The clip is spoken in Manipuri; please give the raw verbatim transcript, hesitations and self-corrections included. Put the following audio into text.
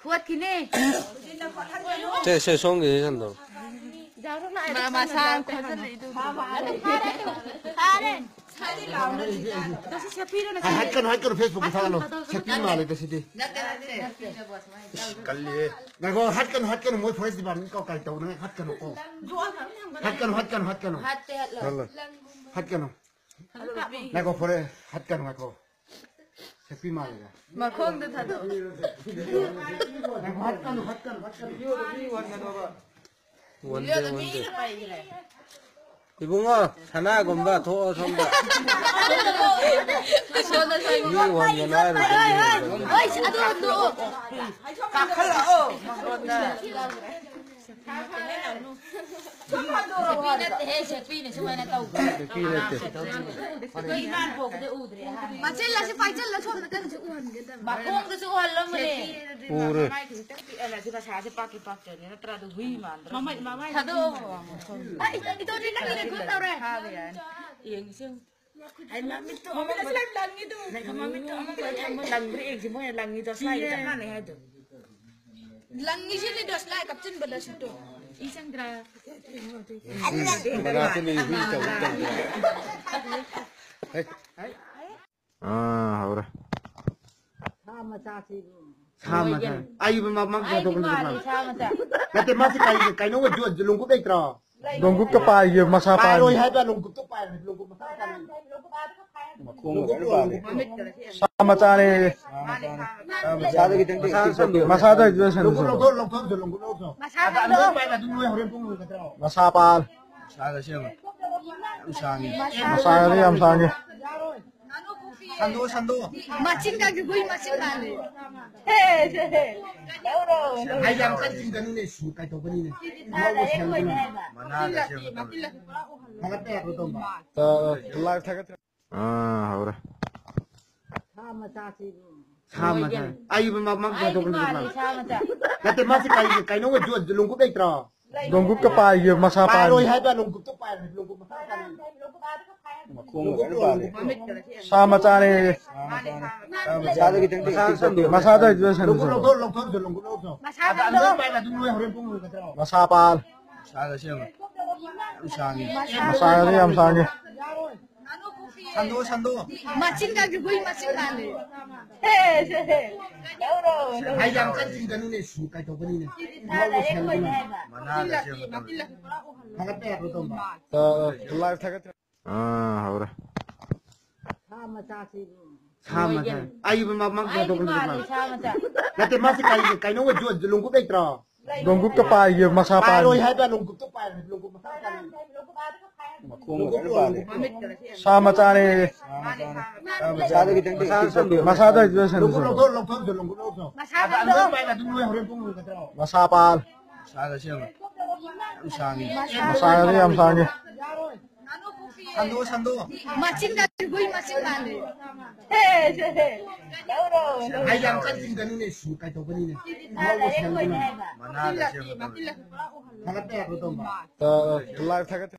ꯐꯨꯒꯠꯈꯤꯅꯦ꯫ ꯁꯦ, ꯁꯦ, ꯁꯣꯝꯒꯤꯁꯦ ꯁꯟꯗꯣ꯫ ꯃꯥ, ꯃꯁꯥ ꯈꯣꯠꯆꯜꯂꯛꯏꯗꯨ꯫ ꯐꯥꯔꯦ꯫ ꯑꯗꯣ ꯁꯤ ꯁꯦꯠꯄꯤꯔꯣ ꯅꯁꯥ꯫ ꯍꯥꯏ, ꯍꯠꯀꯅꯨ, ꯍꯠꯀꯅꯨ, Facebook ꯇ ꯊꯥꯒꯠꯂꯣ꯫ ꯁꯦꯠꯄꯤ ꯃꯥꯜꯂꯦꯗ ꯁꯤꯗꯤ꯫ ꯅꯠꯇꯦ, ꯅꯠꯇꯦ꯫ ꯏꯁ, ꯀꯜꯂꯤꯍꯦ꯫ ꯉꯥꯏꯈꯣ, ꯍꯠꯀꯅꯨ, ꯍꯠꯀꯅꯨ, ꯃꯣꯏ forest department ꯀꯣ ꯀꯔꯤ ꯇꯧꯅꯉꯥꯏ ꯍꯠꯀꯅꯨ ꯀꯣ꯫ ꯍꯠꯀꯅꯨ, ꯍꯠꯀꯅꯨ, ꯍꯠꯀꯅꯨ꯫ ꯍꯠꯇꯦ, ꯍꯠꯂꯣ꯫ ꯍꯠꯂꯣ꯫ ꯍꯠꯀꯅꯨ꯫ ꯉꯥꯏꯈꯣ, ꯐꯣꯔꯦ-, ꯍꯠꯀꯅꯨ, ꯉꯥꯏꯈꯣ꯫ ꯁꯦꯠꯄꯤ ꯃꯥꯜꯂꯦꯗ꯫ ꯃꯈꯣꯡꯗ ꯊꯥꯗꯣꯛꯑꯣ꯫ ꯉꯥꯏꯈꯣ, ꯍꯠꯀꯅꯨ, ꯍꯠꯀꯅꯨ, ꯍꯠꯀꯅꯨ꯫ ꯋꯟꯗꯦ, ꯋꯟꯗꯦ꯫ ꯏꯕꯨꯡꯉꯣ, ꯁꯅꯥꯒꯨꯝꯕ ꯊꯣꯛꯑꯣ ꯁꯣꯝꯗ꯫ ꯃꯤ ꯋꯟꯗꯅ ꯍꯥꯏꯔꯣꯏ꯫ ꯍꯣꯏ, ꯑꯗꯨ ꯍꯟꯗꯣꯛꯑꯣ꯫ ꯀꯥꯈꯠꯂꯛꯑꯣ꯫ ꯁꯦꯠꯄꯤ ꯅꯠꯇꯦꯍꯦ, ꯁꯦꯠꯄꯤꯅꯦ ꯁꯨꯃꯥꯏꯅ ꯇꯧꯕ꯫ ꯁꯦꯠꯄꯤ ꯅꯠꯇꯦ꯫ ꯏꯃꯥꯟ ꯄꯣꯛꯄꯗ ꯎꯗ꯭ꯔꯦ ꯑꯍꯥꯟꯕ꯫ ꯄꯥꯏꯁꯤꯜꯂꯁꯤ, ꯄꯥꯏꯁꯤꯜꯂ ꯁꯣꯝꯗ ꯀꯟꯅꯁꯨ ꯎꯍꯟꯒꯗꯕꯅꯤ꯫ ꯃꯈꯣꯡꯗꯁꯨ ꯎꯍꯜꯂꯝꯕꯅꯦ꯫ ꯎꯔꯦ꯫ ꯃꯃꯥꯏ ꯈꯤꯇꯪ ꯄꯤꯛꯍꯜꯂꯁꯤ, ꯃꯁꯥꯁꯦ ꯄꯥꯛꯇꯤ ꯄꯥꯛꯇꯣꯏꯅꯦ, ꯅꯠꯇ꯭ꯔꯥ? ꯑꯗꯨ ꯍꯨꯏ ꯃꯥꯟꯗ꯭ꯔꯣ? ꯃꯃꯥꯏ, ꯃꯃꯥꯏ ꯊꯥꯗꯣꯛꯑꯣ꯫ ꯑꯩ, ꯏꯇꯣꯟꯗꯤ ꯅꯪꯒꯤ ꯔꯦꯀꯣꯔꯗ ꯇꯧꯔꯦ꯫ ꯐꯥꯕ ꯌꯥꯅꯤ꯫ ꯌꯦꯡꯉꯤꯁꯦ ꯌꯦꯡꯉꯨ꯫ ꯑꯩ ꯃꯃꯤꯠꯇꯣ ꯑꯃꯨꯛ ꯂꯪꯉꯤꯗꯨ꯫ ꯅꯪ ꯃꯃꯤꯠꯇꯣ ꯑꯃꯨꯛ ꯂꯪꯉꯤꯗꯨ꯫ ꯂꯪꯕ꯭ꯔꯥ ꯌꯦꯡꯁꯤ, ꯃꯣꯏꯅ ꯂꯪꯉꯤꯗꯣ ꯁ꯭ꯂꯥꯏꯗ ꯆꯞ ꯃꯥꯟꯅꯩ ꯍꯥꯏꯗꯣ꯫ ꯂꯪꯉꯤꯁꯤꯅꯤꯗꯣ ꯁ꯭ꯂꯥꯏ ꯀꯥꯞꯆꯤꯟꯕꯗꯁꯨ ꯇꯣ꯫ ꯏ ꯆꯪꯗ꯭ꯔꯥ? ꯃꯅꯥꯛꯇ ꯂꯩ ꯍꯨꯏ ꯇꯧ ꯇꯧꯗ꯭ꯔꯥ? ꯑꯥ, ꯍꯧꯔꯦ꯫ ꯁꯥ ꯃꯆꯥ꯫ ꯑꯩ ꯃ-, ꯃ-, ꯃ-, ꯑꯩꯗꯤ ꯃꯥꯜꯂꯤ, ꯁꯥ ꯃꯆꯥ꯫ ꯅꯠꯇꯦ, ꯃꯥꯁꯤ ꯀꯩ-, ꯀꯩꯅꯣ ꯑꯣꯏꯗꯣꯏ, ꯂꯣꯡꯀꯨꯞ ꯂꯩꯇ꯭ꯔꯣ? ꯂꯣꯡꯀꯨꯞꯀ ꯄꯥꯏꯒꯦ, ꯃꯁꯥ ꯄꯥꯏꯔꯣꯏ ꯄꯥꯏꯔꯣꯏ꯫ ꯍꯥꯏꯕ, ꯂꯣꯡꯀꯨꯞꯇꯣ ꯄꯥꯏꯔꯣꯏ, ꯂꯣꯡꯀꯨꯞ ꯃꯁꯥ ꯄꯥꯏꯔꯣꯏ꯫ ꯃꯈꯣꯡ ꯂꯣꯡꯀꯨꯞ, ꯂꯣꯡꯀꯨꯞ꯫ ꯁꯥ ꯃꯆꯥꯅꯦ꯫ ꯃꯁꯥꯗ ꯈꯤꯇꯪ ꯃꯁꯥꯗ ꯁꯟꯗꯣꯛ-, ꯁꯟꯗꯣꯛ-, ꯃꯁꯥꯗ ꯈꯤꯇꯪ ꯁꯟꯗꯣꯛ-, ꯂꯣꯡꯀꯨꯞ ꯂꯧꯊꯣꯛ, ꯂꯧꯊꯣꯛ, ꯂꯣꯡꯀꯨꯞ ꯂꯧꯊꯣꯛ꯫ ꯃꯁꯥꯗ ꯑꯗꯨ ꯂꯣꯏ ꯄꯥꯏꯔ ꯑꯗꯨꯝ ꯂꯣꯏ ꯍꯣꯔꯦꯟ ꯄꯨꯡ ꯂꯣꯏꯒꯗ꯭ꯔꯣ? ꯃꯁꯥ ꯄꯥꯜ꯫ ꯃꯁꯥꯗ ꯁꯦꯝꯃꯣ꯫ ꯌꯥꯝ ꯁꯥꯡꯉꯤ꯫ ꯃꯁꯥꯗ ꯌꯥꯝ ꯁꯥꯡꯉꯤ꯫ ꯁꯟꯗꯣ, ꯁꯟꯗꯣ꯫ ꯃꯆꯤꯟ ꯀꯥꯡꯖꯤꯡ ꯍꯨꯏ ꯃꯆꯤꯟ ꯃꯥꯜꯂꯦ꯫ ꯍꯦ, ꯁꯦ, ꯍꯦ꯫ ꯂꯧꯔꯣ, ꯂꯧꯔꯣ꯫ ꯑꯩ ꯌꯥꯝ ꯀꯟꯅ ꯆꯤꯡꯒꯅꯨꯅꯦ, ꯁꯤ ꯀꯩꯗꯧꯕꯅꯤꯅꯦ꯫ ꯁꯤꯗꯤ ꯊꯥꯗ ꯍꯦꯛ ꯑꯣꯏꯅ ꯍꯥꯏꯕ꯫ ꯃꯅꯥꯗ ꯁꯦꯝꯕ ꯇꯧꯕ꯫ ꯊꯥꯒꯠꯄ ꯌꯥꯕ꯭ꯔꯣ, ꯇꯣꯝꯕ? ꯑ, ꯂꯥꯏꯚ ꯊꯥꯒꯠ-, ꯑꯥ, ꯍꯧꯔꯦ꯫ ꯁꯥ ꯃꯆꯥꯁꯤꯕꯨ꯫ ꯁꯥ ꯃꯆꯥ꯫ ꯑꯩ ꯃ-, ꯃ-, ꯃ-, ꯑꯩꯗꯤ ꯃꯥꯜꯂꯤ, ꯁꯥ ꯃꯆꯥ꯫ ꯅꯠꯇꯦ, ꯃꯥꯁꯤ ꯀꯩ-, ꯀꯩꯅꯣ ꯑꯣꯏꯗꯣꯏ, ꯂꯣꯡꯀꯨꯞ ꯂꯩꯇ꯭ꯔꯣ? ꯂꯣꯡꯒꯨꯞꯀ ꯄꯥꯏꯒꯦ, ꯃꯁꯥ ꯄꯥꯏ꯫ ꯄꯥꯏꯔꯣꯏ ꯍꯥꯏꯕ, ꯂꯣꯡꯒꯨꯞꯇꯣ ꯄꯥꯏꯔꯣꯏ, ꯂꯣꯡꯒꯨꯞ ꯃꯁꯥ ꯄꯥꯏꯔꯣꯏ꯫ ꯃꯈꯣꯡꯒ ꯂꯣꯏꯅ ꯄꯥꯜꯂꯦ꯫ ꯁꯥ ꯃꯆꯥꯅꯦ꯫ ꯃꯁꯥꯗ ꯈꯤꯇꯪ ꯃꯁꯥꯗ ꯇꯦꯛ ꯇꯦꯛ ꯇꯧꯋꯦ꯫ ꯃꯁꯥꯗ ꯍꯥꯏꯗꯨꯗ ꯁꯟꯗꯣ꯫ ꯂꯣꯡꯒꯨꯞ ꯂꯧꯊꯣꯛ, ꯂꯧꯊꯣꯛꯑꯁꯨ ꯂꯣꯡꯒꯨꯞ ꯂꯧꯊꯣꯛ꯫ ꯃꯁꯥ ꯑꯗ ꯁꯟꯗꯣ꯫ ꯑꯗꯨꯃꯥꯏꯅ ꯑꯗꯨꯝ ꯅꯣꯏ ꯍꯣꯔꯦꯟ ꯄꯨꯡ ꯂꯣꯏꯒꯗ꯭ꯔꯣ? ꯃꯁꯥ ꯄꯥꯜ꯫ ꯃꯁꯥꯗ ꯁꯦꯝꯕ꯫ ꯌꯥꯝ ꯁꯥꯡꯉꯤ꯫ ꯃꯁꯥꯗ ꯌꯥꯝ ꯁꯥꯡꯉꯤ꯫ ꯁꯟꯗꯣ, ꯁꯟꯗꯣ꯫ ꯃꯆꯤꯟ ꯀꯥꯡꯁꯨ ꯍꯨꯏ ꯃꯆꯤꯟ ꯃꯥꯜꯂꯦ꯫ ꯍꯦ, ꯁꯦ, ꯍꯦ꯫ ꯂꯧꯔꯣ, ꯂꯧꯔꯣ꯫ ꯍꯥꯏ ꯌꯥꯝ ꯀꯟꯅ ꯆꯤꯡꯒꯅꯨꯅꯦ, ꯁꯨ ꯀꯥꯏꯊꯣꯛꯀꯅꯤꯅꯦ꯫ ꯁꯤꯗꯤ ꯊꯥ ꯂꯧꯔꯣ, ꯂꯥꯏꯔꯦ ꯁꯟꯗꯣ꯫ ꯑꯩꯈꯣꯏꯅꯦ ꯍꯥꯏꯕ꯫ ꯃꯅꯥꯗ ꯁꯦꯝꯕ ꯇꯧꯔꯦ꯫ ꯊꯥꯒꯠꯄ ꯌꯥꯕ꯭ꯔꯣ, ꯇꯣꯝꯕ? ꯑ, ꯂꯥꯏꯚ ꯊꯥꯒꯠ-, ꯑꯥ, ꯍꯧꯔꯦ꯫ ꯁꯥ ꯃꯆꯥꯁꯤꯕꯨ꯫ ꯁꯥ ꯃꯆꯥ꯫ ꯑꯩ ꯃ-, ꯃ-, ꯃ-, ꯑꯩꯗꯤ ꯃꯇꯣꯛꯄꯗꯤ ꯃꯥꯜꯂꯦ, ꯃꯥꯜꯂꯦ꯫ ꯁꯥ ꯃꯆꯥ꯫ ꯅꯠꯇꯦ, ꯃꯥꯁꯦ ꯀꯔꯤ, ꯀꯩꯅꯣ ꯑꯣꯏ-, ꯂꯣꯡꯒꯨꯞ ꯂꯩꯇ꯭ꯔꯣ? ꯂꯣꯡꯒꯨꯞꯀ ꯄꯥꯏꯒꯦ, ꯃꯁꯥ ꯄꯥꯏ꯫ ꯄꯥꯏꯔꯣꯏ ꯍꯥꯏꯕ, ꯂꯣꯡꯒꯨꯞꯇꯣ ꯄꯥꯏꯔꯣꯏ, ꯂꯣꯡꯒꯨꯞ ꯃꯁꯥ ꯄꯥꯏꯔꯣꯏ꯫ ꯃꯈꯣꯡꯒ ꯂꯣꯏꯅ ꯄꯥꯜꯂꯦ꯫ ꯁꯥ ꯃꯆꯥꯅꯦ꯫ ꯁꯥ ꯃꯆꯥꯅꯦ꯫ ꯃꯁꯥꯗ ꯈꯤꯇꯪ ꯇꯦꯛ ꯇꯦꯛ ꯇꯧꯋꯦ꯫ ꯃꯁꯥꯗ ꯍꯥꯏꯗꯨꯗ ꯁꯟꯗꯣ꯫ ꯂꯣꯡꯒꯨꯞ ꯂꯧꯊꯣꯛ, ꯂꯧꯊꯣꯛꯑꯁꯨ ꯂꯣꯡꯒꯨꯞ ꯂꯧꯊꯣꯛ꯫ ꯃꯁꯥ ꯑꯗ ꯁꯟꯗꯣ꯫ ꯑꯗꯨꯃꯥꯏꯅ ꯑꯗꯨꯝ ꯅꯣꯏ ꯍꯣꯔꯦꯟ ꯄꯨꯡ ꯂꯣꯏꯒꯗ꯭ꯔꯣ? ꯃꯁꯥ ꯄꯥꯜ꯫ ꯃꯁꯥꯗ ꯁꯦꯝꯕ꯫ ꯌꯥꯝ ꯁꯥꯡꯉꯤ꯫ ꯃꯁꯥꯗ ꯌꯥꯝ ꯁꯥꯡꯉꯤ꯫ ꯁꯟꯗꯣ, ꯁꯟꯗꯣ꯫ ꯃꯆꯤꯟ ꯀꯥꯡꯁꯨ ꯍꯨꯏ ꯃꯆꯤꯟ ꯃꯥꯜꯂꯦ꯫ ꯍꯦ, ꯁꯦ, ꯍꯦ꯫ ꯂꯧꯔꯣ, ꯂꯧꯔꯣ꯫ ꯍꯥꯏ ꯌꯥꯝ ꯀꯟꯅ ꯆꯤꯡꯒꯅꯨꯅꯦ, ꯁꯨ ꯀꯥꯏꯊꯣꯛꯀꯅꯤꯅꯦ꯫ ꯁꯤꯗꯤ ꯊꯥ ꯂꯥꯏꯔꯦ ꯑꯩꯈꯣꯏꯅꯦ ꯍꯥꯏꯕ꯫ ꯃꯅꯥꯗ ꯁꯦꯝꯕ ꯇꯧꯔꯦ꯫ ꯊꯥꯒꯠꯄ ꯌꯥꯕ꯭ꯔꯣ, ꯇꯣꯝꯕ? ꯑ, ꯑ, ꯂꯥꯏꯚ ꯊꯥꯒꯠ-